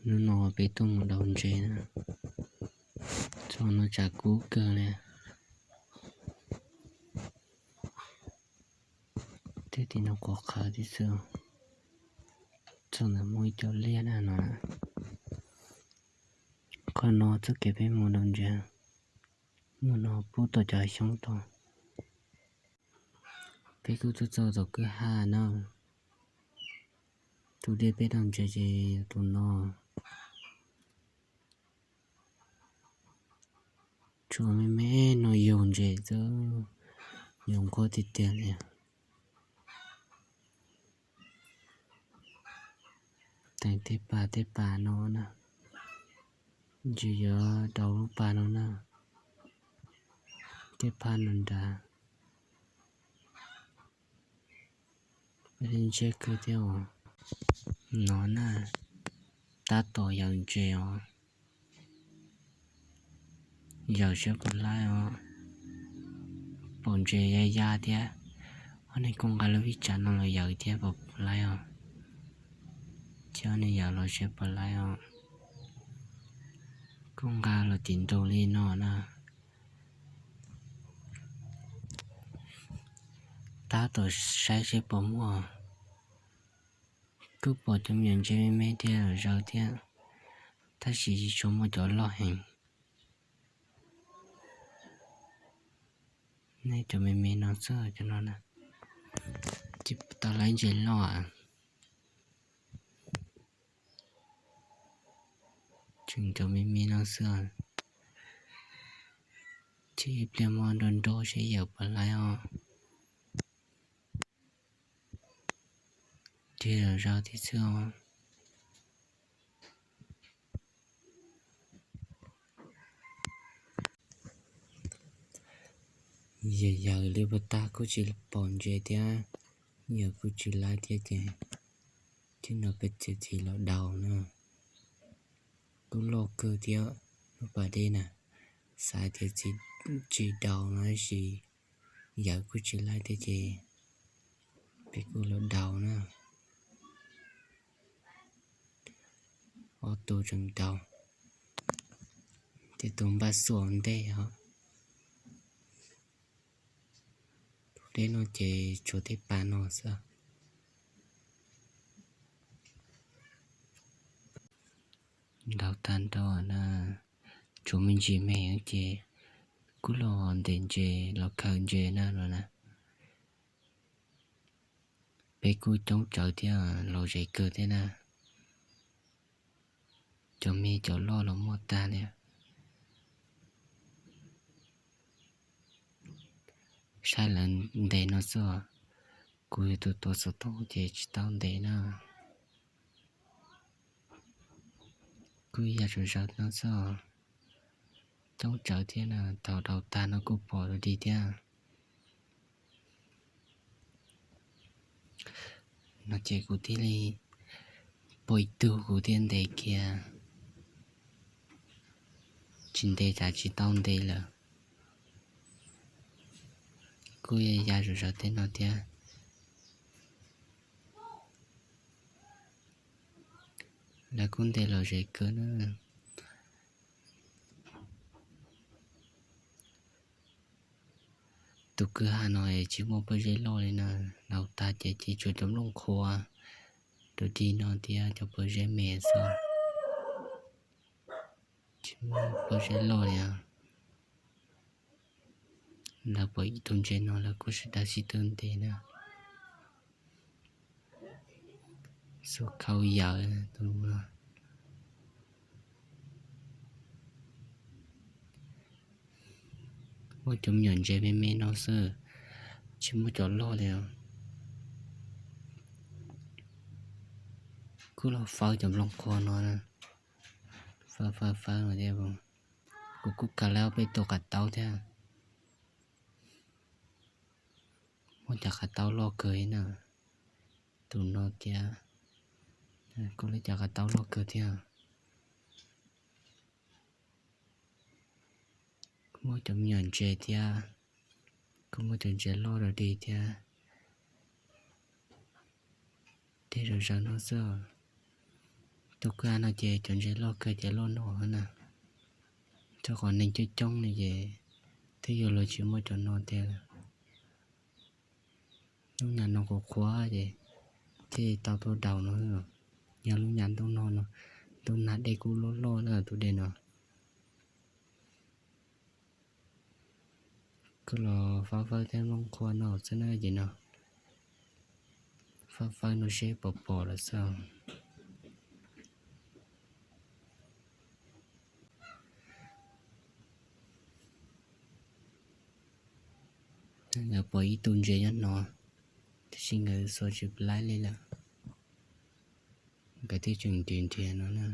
Hnub no peb tuaj mus daus ntses na, txog no tshav kub kawg li. Tej tim no qhuav qhawv tib xwb. Txog ntawm muaj ib co liaj na no. Qhov no txoj kev peb mus daus ntses, mus no pub tau cov xyoob tod. Peb kuj tuaj txog tom kwj ha na. Tus dej peb daus ntses ces tus no. Tshuav me me no yug ntses xwb, yug nquag tiag tiag li. Teem tej pas tej pas no na, ntses yuav daus lub pas no na, tej phaj no nrad. Peb li ntsiab kawg thiab os. No na, tab tom yawm ntses os. Yawm saib puas laib os. Pom ntses ya ya thiab. Ob niag kuj nqa lub vij tsav no los yawm thiab pom puas laib os. Thiab ob niag yawm los saib puas laib os. Kuj nqa los tim ntug li no na. Tab tom saib seb puas muaj. Kuj pom cov me nyuam ntses me me thiab los zaws thiab, tab sis tsis tshua muaj cov loj heev. Nej, cov me me no xwb cov no na, tsis tau laib ntses loj. Tseem cov me me no xwb. Ces ib pliag muab nrau nrau seb yawm puas laib os. Ces los zaws thiab xwb os. Yawm yawm li puag ta kuj tsis pom ntses thiab, yawm kuj tsis laib thiab ces, ces no peb txiav txim los daus na. Kuj loj kawg thiab lub pas dej na, xav tias tsis daus no tab sis yawm kuj tsis laib thiab ces peb kuj los daus na. Ob tug tseem daus, ces tus npaj xuam ntej os. Tus deb no ces tshuav tej pas no xwb. Daus tag nrho na, tshuav me ntsis me ces kuj los ntes ntses los khaws ntses na no na. Peb kuj coob tsawv thiab los ze kawg thiab na. Cov me cov loj los muaj tag li. Saib lawv ntes no xwb, kuv yog tus tuav xov tooj ces tsis tau ntes na. Kuj ya zaws zaws no xwb, coob tsawv thiab na, thaum daus tag no kuj pom dua dig thiab. No ces kuv thiaj li pom ib tug kuv thiaj ntes kiag, tsis ntes cas tsis tau ntes lawm. Kuj ya zaws zaws tej no thiab. Lawv kuj ntes los ze kawg na. Tus kwj ha no tsis muaj pob zeb loj li na, daus tag ces tsuas cov nplooj qhuav rau dig no thiab cov pob zeb me xwb. Tsis muaj pob zeb loj li. Lawv pom ib tug ntses no lawv kuj sawv daws sib tw ntes na. Xub khau yawm tus no. Muaj cov me nyuam ntses me me no xwb, tsis muaj cov loj li os. Kuj los fawb cov nplooj qhuav no, fawb fawb fawb no thiab. Kuv kuj kav lawv ob peb tus qav taub thiab. Muaj cov qav taub loj kawg li na. Tus no thiab, kuj lawv cov qav taub loj kawg thiab. Kuj muaj cov me nyuam ntses thiab, kuj muaj cov ntses loj dog dig thiab. Tej zom zaws no xwb, Tus kag no ces cov ntses loj kawg ces loj no na. Rau qhov neeg coob coob li ces twb yog luag tsis muaj cov no tiag. Lub nyam no qhuav qhuav ces thiaj tau tuaj daus no. Yog lub nyam ntuj no no, ntuj nag dej kuj loj loj na tus dej no. Koj los fab fawb thiab nplooj qhuav no xwb na ces no. Fab fawb no seb puas pom lawm xwb. Lawv pom ib tug ntses nyob no, tab sis nkawd xuas tsis laib li lawm. Nkawd twb tseem nrhiav nrhiav no na.